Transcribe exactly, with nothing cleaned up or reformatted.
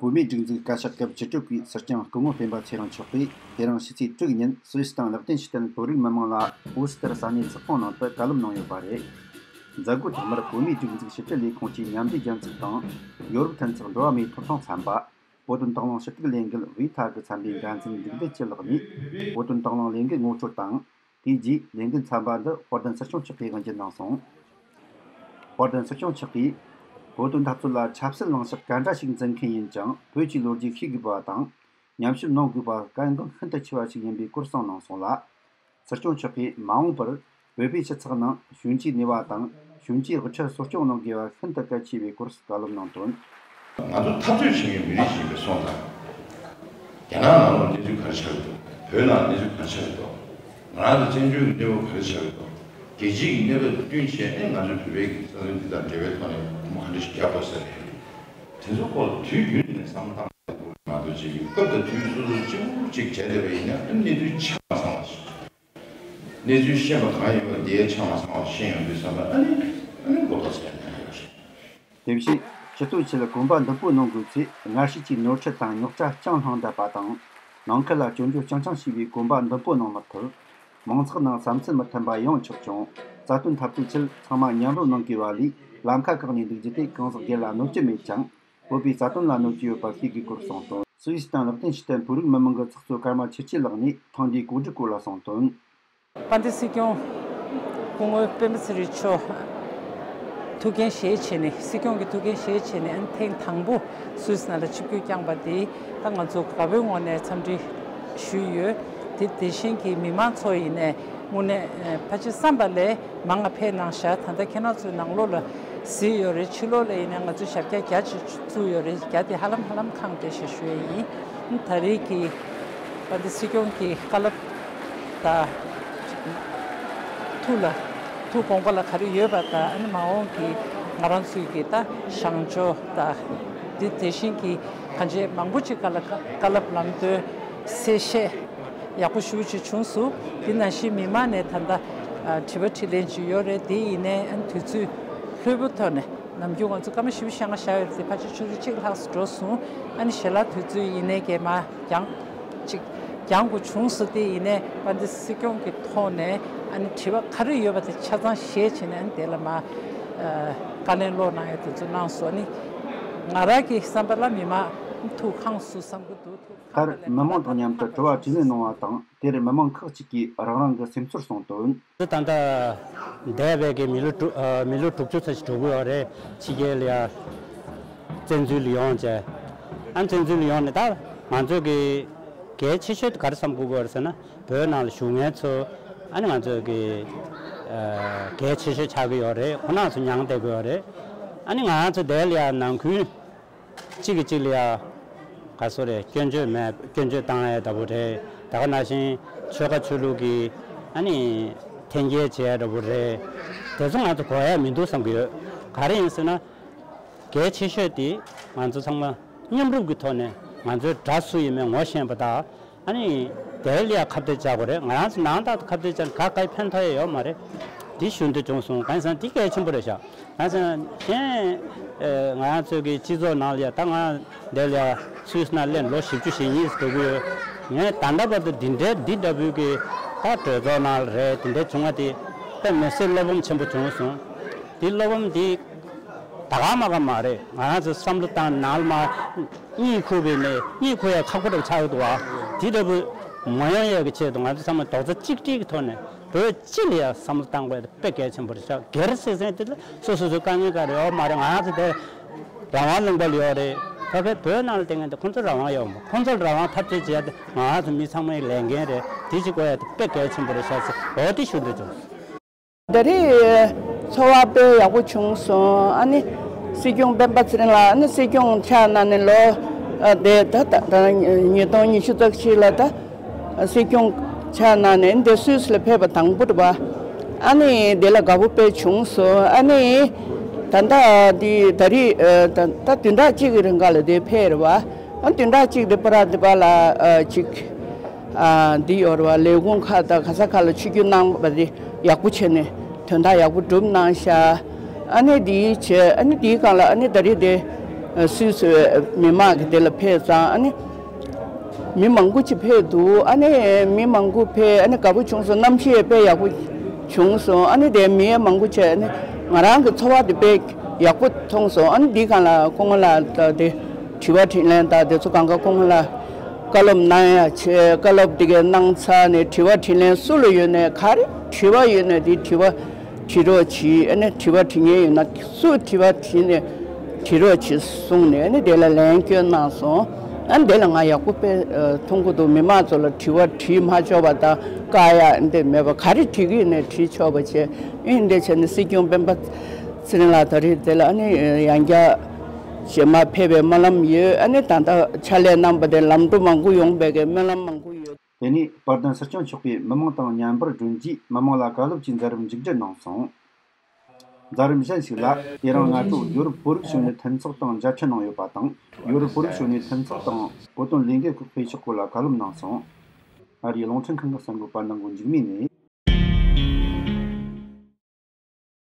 བོད་མིའི་སྒྲིག་འཛུགས་བཀའ་ཤག་སྐབས་བཅུ་དྲུག་པའི་སྲིད་སྐྱོང་སྐུ་ངོ་སྤེན་པ་ཚེ་རིང་མཆོག་གིས་དེ་རིང་ཕྱི་ཚེས་དྲུག་ཉིན་སུད་སི་དང་ལེག་ཏེན་ཤི་ཏན་བོད་རིགས་མི་མང་ལ་ཨོ་སི་ཏར་ས་གནས་ཚོགས་ཁང་ནང་དུ་བཀའ་སློབ་གནང་ཡོད་པ་རེད། མཛད་སྒོ་ཐོག་མར་བོད་མིའི་སྒྲིག་འཛུགས་ཕྱི་དྲིལ་ལས་ཁུངས་ཀྱི་མཉམ་འབྲེལ་རྒྱལ་ཚོགས་དང་ཡོ་རོབ་མཐུན་ཚོགས་འགྲོ་བ་མིའི་ཐོབ་ཐང་ཚན་པ། བོད་དོན་དང་བླངས་ཞུ་གཏུག་ལས་འགུལ་ཝི་ཐ་གི་ཚན་པའི་འགན་འཛིན་འཇིགས་བསྡུས་ཀྱི་ལག་ནས་བོད་དོན་དང་བླངས་ལས་འགུལ་ངོ་སྤྲོད་དང་། དེའི་རྗེས་ལས་འགུལ་ཚན་པ་འདི་དཔལ་ལྡན་སྲིད་སྐྱོང་མཆོག་གིས་དབུ་འབྱེད་གནང་སོང་། དཔལ་ལྡན་སྲིད་སྐྱོང་མཆོག་གིས་བོད་དོན་འཐབ་རྩོད་ལ་ཆབ་སྲིད་ལངས་ཕྱོགས་ག་འདྲ་ཞིག་འཛིན་མཁན་ཡིན་ཀྱང་བོད་ཀྱི་ལོ་རྒྱུས་ཤེས་དགོས་པ་དང་། ཉམས་ཞིབ་གནང་དགོས་པ་གལ་འགངས་ཤིན་ཏུ་ཆེ་བ་ཞིག་ཡིན་པའི་སྐོར་གསུངས་གནང་སོང་ལ། སྲིད་སྐྱོང་མཆོག་གིས་མ་འོངས་པར་བོད་པའི་སྤྱི་ཚོགས་ནང་གཞོན་སྐྱེས་ནུས་པ་དང་གཞོན་སྐྱེས་དབུ་ཁྲིད་གསོ་སྐྱོང་གནང་དགོས་པ་ཤིན་ཏུ་གལ་ཆེ་བའི་སྐོར་བཀའ་སློབ་གནང་དོན། ང་ཚོ་འཐབ་རྩོད་བྱེད་མཁན་མི་རིགས་ཤིག་ཡིན་པའི་སོང་ཙང་། རྒྱ་ནག་ནང་ལོགས་གནས་ཚུལ་ག་རེ་ཆགས་ཀྱི་འདུག་བོད་ནང་གནས་ཚུལ་ག་རེ་ཆགས་ཀྱི་འདུག་ང་རང་ཚོ་བཙན་བྱོལ་གྱི་གནས་བབ་ག་རེ་ཆགས་ཀྱི་འདུག་རྒྱལ་སྤྱིའི་གནས་བབ་དང་བསྟུན་བྱས་ནས་ང་ཚོའི་བོད་པའི་གི་རྩ་དོན་འདི་དང་འབྲེལ་བའི་ཐོག་ནས་ཁོ་མོ་ག་འདྲ་ཞིག་རྒྱག་དགོས་ས་རེད། དེ་ཚོ་སྐོར་ལ་དུས་རྒྱུན་ནས་བསམ་བློ་བཏང་དགོས་ང་ཚོ་བྱེད་ཀྱི་སྐབས་དང་དུས་སོ་སོ་གཅིག་པུ་གཅིག་བྱས་བསྡད་པ་ཡིན་ན་ཨ་ནི་གནས་ཚུལ་ཆ་མ་ཚང་བ་ཞིག་གནས་ཚུལ་ཤེས་པ་གང་ཡོད་པ་དེ་ཆ་མ་ཚང་བ་ཤེས་ཡོང་དུས་ཙམ་པ་ཨ་ནི་ཨ་ནི་མགོ་ཐོག་ཟེར་ན་ཡོད་རེད། དེ་བཞིན་སྤྱི་ཚོགས་ཆེད་ལ་གོམ་པ་མདུན་སྤོ་གནང་དགོས་ཚེ་སྔར་བཤད་ཀྱི་ནོར་འཁྲུལ་དང་རྙོག་དྲ་རྐྱང་སློང་བསྡད་པ་དང་། ནང་ཁུལ་ལ་སྐྱོན་བརྗོད་རྐྱང་རྐྱང་བྱས་པའི་གོམ་པ་མདུན་སྤོ་གནང་མི་ཐུབ། མང་ཚོགས་ནང་བསམ་ཚུལ་མི་མཐུན་པ་ཡོང་ཆོག་ཀྱང་རྩ་དོན་འཐབ་རྩོད་ཆེད་ཚང་མ་མཉམ་རུབ་གནང་དགོས་པ་ལས་ལམ་ཁ་བཀག་ནས་འདུག་རྒྱུ་དེ་གང་ཟག་སྒེར་ལ་གནོད་རྒྱུ་མེད་ཀྱང་བོད་པའི་རྩ་དོན་ལ་གནོད་རྒྱུ་ཡོད་པ་ཤེས་དགོས་སྐོར་གསུངས་དོན། སུད་སི་དང་ལེག་ཏེན་ཤི་ཏན་བོད་རིགས་མི་མང་གི་ཚོགས་གཙོ་ཀརྨ་ཆོས་སྐྱིད་ལགས་ནས་ཐེངས་འདིའི་གོ་སྒྲིག་སྐོར་ལ་གསུངས་དོན། དཔལ་ལྡན་སྲིད་སྐྱོང་སྐུ་ངོ་སྤེན་པ་ཚེ་རིང་མཆོག་ཐུགས་འགན་བཞེས་བྱས་ནས་སྲིད་སྐྱོང་གི་ཐུགས་འགན་བཞེས་བྱས་ནས་ཨ་ནི་ཐེངས་དང་པོ་སུད་སི་ནང་ལ་ཆིབས་བསྒྱུར་བསྐྱངས་པ་དེ་ད་ང་ཚོ་དགའ་པོའི་ངོས་ནས་འཚམས་འདྲི་ཞུས་ཡོད། དེ་དེ་བཞིན་གྱི་མི་མང་ཚོ་ཡིན་ནས་དངོས་གནས་ཕལ་ཆེར་བསམ་པ་ལས་མང་ང་ཕེབས་གནང་ཤག་ད་ལྟ་ཁྱེད་རང་ཚོའི་ནང་ལོགས་ལ་གཟིགས་ཡོད་རེད། ཕྱི་ལོགས་ལ་ཡིན་ནས་ང་ཚོས་ཞབས་བཀྱག་རྒྱ་ཆེ་བཙུགས་ཡོད་རེད། རྒྱ་དེ་ཧ་ལམ་ཧ་ལམ་ཁེངས་བསྡད་ཤག་ཞུ་ཡས་ཡིན། ད་རེས་ཀྱི་དཔལ་ལྡན་སྲིད་སྐྱོང་གི་བཀའ་སློབ་དང་། ཐུགས་ལ་ཐུགས་དགོངས་པ་ལ་ག་རེ་ཡོད་པ་དང་ཨ་ནི་མ་འོངས་ཀྱི་ང་རང་ཚོའི་གི་ད་བཞེངས་ཕྱོགས་དང་། དེ་དེ་བཞིན་གྱི་གང་ཅི་མང་པོ་ཅིག་བཀའ་ལ་བཀའ་སློབ་ལམ་སྟོན་གསལ་བཤད་ཡག་པོ་ཞེ་པོ་ཅིག་བྱུང་སོང་། དེ་ནང་བཞིན་མི་མང་ནས་ད་ལྟ་དྲི་བ་དྲིས་ལན་ཅིག་ཡོད་རེད། དེ་ཡིན་ནའི་ཨ་ནི་དུས་ཚོད་ལྷོད་པོ་ཐོག་ནས་ནམ་རྒྱུན་ང་ཚོ་སྐར་མ་བཞི་བཅུ་ཞེ་ལྔ་བཞག་ཡོད་རེད། དེ་ཕལ་ཆེར་ཆུ་ཚོད་གཅིག་ལྷག་ཙམ་འགྲོ་སོང་། ཨ་ནི་ཞལ་ལག་དུས་ཚོད་ཡིན་ནའི་གས་མ་ཀྱང་ཅིག་ཀྱང་དགོས་བྱུང་སོང་། དེ་ཡིན་ནའི་དཔལ་ལྡན་སྲིད་སྐྱོང་གི་ཐོག་ནས་ཨ་ནི་དྲི་བ་ག་རེ་ཡོད་པ་དེ་ཆ་ཚང་བཞེས་བྱས་ནས་ཨ་ནི་དེ་ལ་མ་ཨ་བཀའ་ལན་སློག་གནང་ཡ་དེ་ཚོ་གནང་སོང་། ཨ་ནི་ང་རང་གི་བསམ་པ་ལ་མི་མང་ཐུགས་ཁེངས་སོང་བསམ་གྱི་འདུག་ཐུགས་ཁག་པ་ལས་མཐའ་མ་མང་དང་མཉམ་དུ་དྲི་བ་དྲིས་ལན་གནང་བ་དང་དེར་མི་མང་ཁག་ཅིག་གིས་རང་རང་གི་སེམས་ཚོར་གསུངས་དོན། ད་ལྟ་འདས་པའི་གི་མི་ལོ་དྲུག་ཨ་མི་ལོ་དྲུག་ཅུ་ཙམ་ཞིག་འགྲོ་གི་ཡོད་རེད། ཕྱི་རྒྱལ་ལ་ཡ་བཙན་འཛུལ་ཡོང་བྱས། ཨ་བཙན་འཛུལ་ཡོང་ནས་ད་ང་ཚོ་གི་གལ་ཆེ་ཤོས་དེ་ག་རེ་བསམ་དགོས་ཀྱི་ཡོད་རེད་ཟེར་ན་བོད་ནང་ལ་བཞུགས་མཁན་ཚོ་ཨ་ནི་ང་ཚོ་གི་ཨ་གལ་ཆེ་ཤོས་ཆགས་ཀྱི་ཡོད་རེད། ཁོ་རང་ཚོ་མྱངས་བསྡད་ཀྱི་ཡོད་རེད། ཨ་ནི་ང་ཚོ་དེ་ལ་ཡ་ནང་ཁུལ་གཅིག་གིས་གཅིག་ལ་ཡ་ག་སོ་རེད། སྐྱོན་བརྗོད་མེད། སྐྱོན་བརྗོད་བཏང་ཡ་ལྟ་བུ་རེད། ད་ག་ནང་བཞིན་ཆོལ་ཁ་ཆོས་ལུགས་ཀྱི་ཨ་ནི་འཐེན་འཁྱེར་བྱེད་ཡ་ལྟ་བུ་རེད། དེ་ཚོ་ང་ཚོ་གོ་ཡ་མི་འདུག་བསམ་གྱི་ཡོད། ག་རེ་ཡིན་ཟེར་ན་གལ་ཆེ་ཤོས་དེ་ང་ཚོ་ཚང་མ་མཉམ་རུབ་ཀྱི་ཐོག་ནས་ང་ཚོའི་དགྲ་སུ་ཡིན་མིན་ངོ་ཤེས་པ་དང་། ཨ་ནི་དེ་ལ་ཡ་ཁ་གཏད་བཅག་དགོས་རེད། ང་རང་ཚོ་ནང་ལྟར་དུ་ཁ་གཏད་བཅག་ནས་ག་གའི་ཕན་ཐོགས་ཡ་ཡོད་མ་རེད། འདི་ཞུ་འདོད་བྱུང་སོང་། གང་ཡིན་ཟེར་ན་འདི་གལ་ཆེན་པོ་རེད་ཤག་གང་ཡིན་ཟེར་ན་གཞན་ཨེ་ང་རང་ཚོའི་གི་སྤྱི་ཚོགས་ནང་ལ་ཡ་ད་ང་འདི་ལ་ཡ་སུད་སི་ནང་སླེབས་ལོ་བཞི་བཅུ་ཞེ་གཉིས་འགྲོ་གི་ཡོད། ངས་ད་ལྟ་བར་དུ་འདི་འདྲའི་འདི་འདྲ་བོའི་གི་ད་གྲོས་ཚོགས་ནང་ལ་རེད། དེ་འདྲའི་བྱུང་བ་དེ་དཔེ་མི་སྲིད་བློ་ཕམ་ཆེན་པོ་བྱུང་སོང་། འདི་བློ་ཕམ་འདི་ད་ག་མ་ག་མ་རེད། ང་རང་ཚོ་བསམ་བློ་བཏང་ནང་ལ་མ་གཉིད་ཁུག་པའི་ནས་གཉིད་ཁུག་ཡ་ཁག་པོ་འདྲ་བོ་ཆགས་ཡོད་འདུག་བ། དེ་འདྲ་བོ་མ་ཡོང་ཡ་གི་ཆེད་དུ་ང་ཚོ་ཚང་མ་རྡོག་རྩ་གཅིག་སྒྲིལ་གྱི་ཐོག་ནས་བོད་སྤྱི་ལ་ཡ་བསམ་བློ་བཏང་དགོས་དེ་དཔེ་གལ་ཆེན་པོ་རེད་ཤག་སྒེར་སེམས་ཅན་དེ་ལ་སོ་སོ་སོའི་དཀའ་ངལ་ག་རེ་ཡོད་མ་རེད། ང་རང་ཚོ་དེ་རང་དབང་ལུང་པ་ལ་ཡོད་རེད། ད་ཕེབས་བོད་ནང་ལ་བསྡད་མཁན་དེ་ཁོང་ཚོ་རང་དབང་ཡོད་མ་ཁོང་ཚོ་ལ་རང་དབང་འཐབ་རྩོད་བྱེད་ཡ་དེ་ང་རང་ཚོ་མི་ཚང་མའི་ལས་འགན་རེད། དེ་བྱེད་དགོས་ཡ་དེ་དཔེ་གལ་ཆེན་པོ་རེད་ཤག་ཟེར་འོ་དེ་ཞུ་འདོད་བྱུང་། ད་རེས་ཚོར་བ་དཔེ་ཡག་པོ་བྱུང་སོང་། ཨ་ནི་སྲིད་སྐྱོང་སྤེན་པ་ཚེ་རིང་ལགས་ཨ་ནི་སྲིད་སྐྱོང་ཆགས་གནང་ནས་ལོ་ཨ་དེ་ད་ད་ད་ཉིས་སྟོང་ཉི་ཤུ་རྩ་གཅིག་ལ་ད་སྲིད་སྐྱོང་ཆགས་གནང་ནས་འདི་སུད་སི་ལ་ཕེབས་པ་དང་པོ་རེད་པ། ཨ་ནི་དེ་ལ་དགའ་པོ་དཔེ་བྱུང་སོང་། ཨ་ནི་ད་ལྟ་འདི་ད་རེས་ཨ་ད་ད་བདུན་ཕྲག་གཅིག་གི་རིང་ག་ལ་དེ་ཕེབས་རེད་པ། ཨ་བདུན་ཕྲག་གཅིག་དེ་པ་ར་དེ་པ་ལ་ཨ་ཅིག་ཨ་འདི་ཡོད་རེད་པ། ལས་ཁུངས་ཁག་དང་ག་ས་ཁག་ལ་ཆིབས་བསྒྱུར་གནང་བ་དེ་ཡག་པོ་བྱས་ནས་དོན་དག་ཡག་པོ་སྒྲུབ་གནང་ཤག་ཨ་ནི་འདིའི་བྱས་ཨ་ནི་འདིའི་སྒང་ལ་ཨ་ནི་ད་རེས་དེ་ སུད་སི་མི་མང་གི་དེ་ལ་ཕེབས་ཙང་ཨ་ནི་མི་མང་པོ་ཅིག་ཕེབས་འདུག་ཨ་ནི་མི་མང་པོ་ཕེབས། ཨ་ནི་དགའ་པོ་བྱུང་སོང་། གནམ་གཤིས་དཔེ་ཡག་པོ་བྱུང་སོང་། ཨ་ནི་དེ་མི་མང་པོ་བྱས། ཨ་ནི་ང་རང་གི་ཚོར་བ་དེ་དཔེ་ཡག་པོ་མཐོང་སོང་། ཨ་ནི་འདི་སྒང་ལ་སྐུ་ངོ་ལགས་དང་དེ་དྲི་བ་དྲིས་ལན་དང་དེ་ཚོ་སྒང་ག་སྐུ་ངོ་ལགས་བཀའ་སློབ་གནང་ཡ་བྱས། བཀའ་སློབ་དེ་ག་གནང་ཚར་ནས་དྲི་བ་དྲིས་ལན་སུ་ལ་ཡོད་ནས་ག་རེ་དྲི་བ་ཡོད་ནས་དེ་དྲི་བ་དྲི་རོགས་གྱིས། ཨ་ནི་དྲི་བ་དྲི་མཁན་ཡོད་ན་སུ་དྲི་བ་དྲིས་ནས་དྲི་རོགས་གྱིས་གསུངས་ནས། ཨ་ནི་དེ་ལ་ལན་སྐྱོན་གནང་སོང་། ཨ་ནི་དེ་ལ་ང་ཡག་པོ་དཔེ་མཐོང་གི་འདུག་མི་མང་ཚོ་ལ་དྲི་བ་དྲིས་མ་ཆོག་པ་དང་བཀག་ཡ་འདི་མེད་པ། ག་རེ་དྲི་གི་ཡོད་ནས་དྲིས་ཆོག་པ་བྱས། ཨ་ནི་འདི་བྱས་ནས་སྲིད་སྐྱོང་སྤེན་པ་ཚེ་རིང་ལགས་ད་རེས་དེ་ལ་ཨ་ནི་ཡང་བསྐྱར་རྗེས་མ་ཕེབས་པའི་སྨོན་ལམ་ཡོད། ཨ་ནི་ད་ལྟ་ཕྱག་ལས་གནང་པ་དེ་ལམ་འགྲོ་མང་པོ་ཡོང་བའི་གི་སྨོན་ལམ་མང་པོ་ཡོད། དེ་ནས་དཔལ་ལྡན་སྲིད་སྐྱོང་མཆོག་གིས་མི་མང་དང་མཉམ་པར་བགྲོད་རྗེས་མི་མང་ལ་བཀའ་སློབ་ཀྱི་མཛད་རིམ་མཇུག་སྒྲིལ་གནང་སོང་། མཛད་རིམ་གཞན་ཞིག་ལ་དེ་རིང་སྔ་དྲོ་ཡོ་རོབ་བོད་རིགས་གཞོན་ནུ་མཐུན་ཚོགས་དང་མཇལ་འཕྲད་གནང་ཡོད་པ་དང་། ཡོ་རོབ་བོད་རིགས་གཞོན་ནུ་མཐུན་ཚོགས་དང་བོད་དོན་ལས་འགུལ་ཁག་སྤེལ་ཕྱོགས་སྐོར་ལ་བཀའ་སློབ་གནང་སོང་། ཨ་རིའི་རླུང་འཕྲིན་ཁང་གི་གསར་འགོད་པ་ནང་གི་འཇིགས་མེད་ནས།